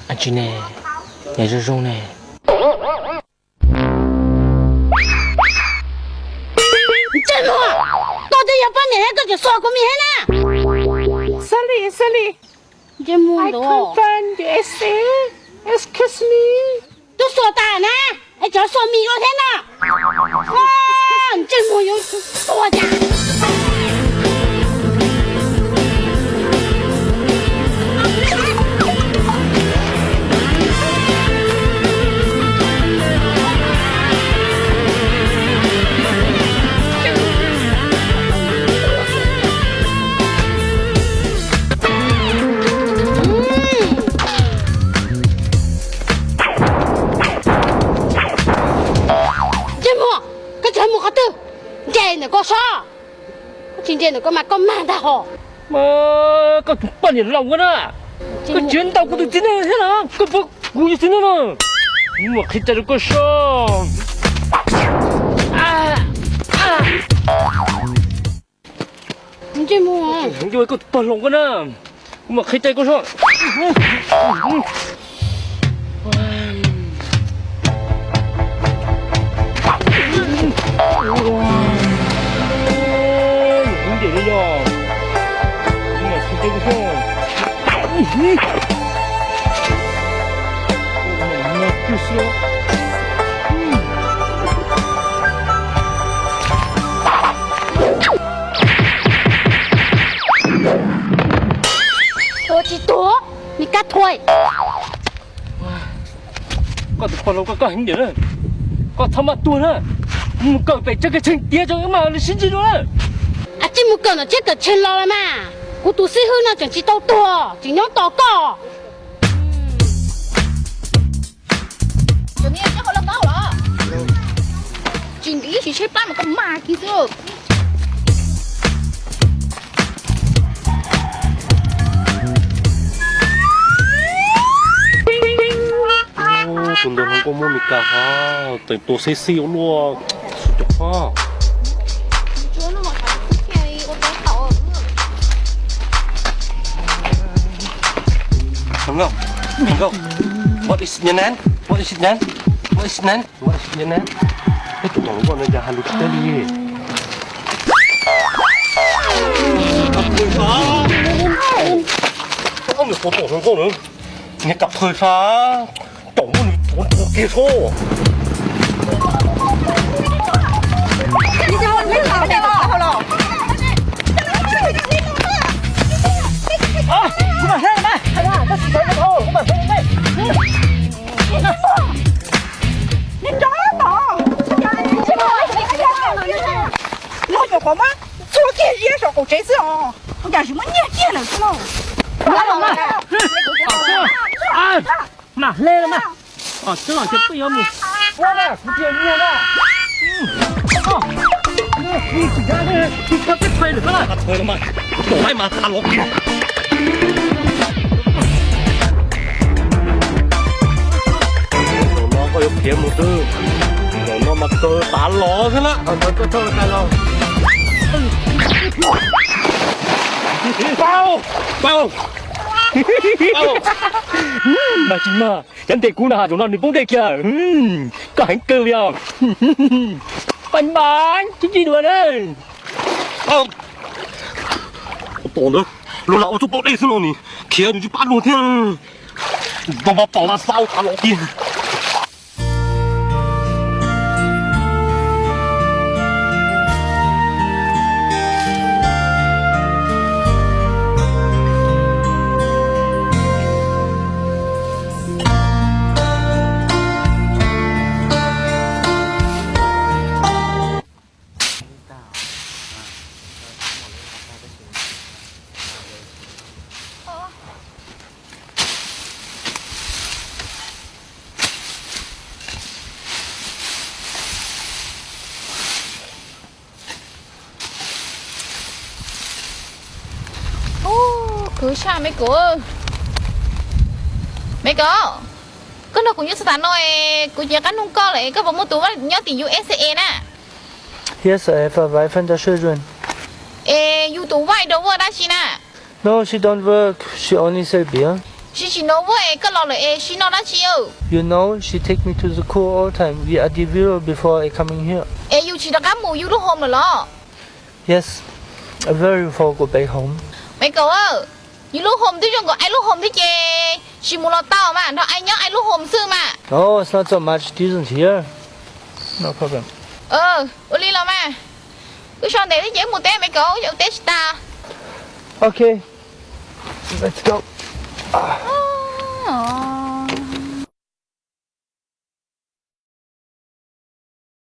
Ab tsi ne, nyias zoo zoo ne. Ntsej muag, koj twb yog poj niam thiab koj tseem xuas kuv mis thiab na. Sorry, sorry. Ntsej muag I ntawd. Confirm your essay. Excuse me. Twb xuas tas na, es tseem xuas mis dua thiab no. Ntsej muag yuav tua cas. Ntsej muag, koj tseem mus qhov twg? Nce ntawm koj sob. Koj tsis nce ntawm koj mas koj mag ntag hos. Koj tus poj niam laus koj na, koj tseem ntaus kuv tus txiv neej thiab na, koj pab kuv tus txiv neej na. Kuv mam qhia cai rau koj sob. Ntsej muag, koj tus poj laus koj na, kuv mam qhia cai koj sob. Tua tsis tuag, ni kab thuav. Koj tus poj laus koj, koj heev tiag na, koj txhob maj tuag na. Mus kawm pem tsev kawm tseem tiav tso wb mam li sib ntsib dua na. Ab tsi mus kawm ntawm tsev kawm tseem los mas, kuv tus xib hwb no tseem tsis tau tuag, tseem nyob tos koj. Tsis nti tsis tsheb plab mas koj mag kiag xwb. Tus ntawd hluas nkauj muaj Mes Kas hov, tseem tua sexy ua luaj. Xu cov hov. Hluas nkauj, hluas nkauj, what is your name? What is your name? What is your name? What is your name? Peb tus hluas nkauj no cas hais lus tsis teb li. Ob niag tus hluas nkauj na, niag kab phawj sab, caum muab nws tuav nrog kiag sab. Los nyuam qhuav muab txhua kiag ziab saum qaum tsev xwb os, ua cas tsis muab nyiag kiag lawm xwb lauj. Mam hle los mas. Tsis los ces peb yuav mus. Kuv tias nyiag na. Tsis tau peb thaiv lawm xwb na. Thaiv los mas, kuv tus maib mas tha los kiag. Zaum no koj yuav khiav mus twb, zaum no mas kaw tav los xwb na. Pau, Pau, Pau, mas tsis mag, cov ntej kuv na, zaum no nws poob dej kiag. Koj heev kawg li os. Pab npab tib tsis dua na. Tus ntawd luag lam ua txuj poob dej xwb los nim khiav nws tsis pab luag thiab. Tus pom pom mas xau tav los kiag. Ub, khwv saj me kuv. Michael, koj nrog kuv nyob txog tav no es kuv cev qab nug koj lawm, koj puas muaj tus vaj nyob tim U S A na? Yes, I have a wife and a children. Es yus tus vaj rau vaj dab tsi na? No, she don't work. She only sell beer. Tsis tsis no vaj es koj los lawm es sis noj dab tsi? You know, she take me to the school all time. We are developed before I coming here. Es yus tsis rov qab mus yus lub home lawm los? Yes, I very far go back home. Michael, yus lub home twb zoo nkaus ais lub home thiab ces tsis mus los tau mas, nrog ais nyob ais lub home xwb mas. No, it's not so much distance here. No problem. Ua li los mas. Wb so ntev thiab ces wb mus teb Michael, ua teb tsis tas. Okay, let's go.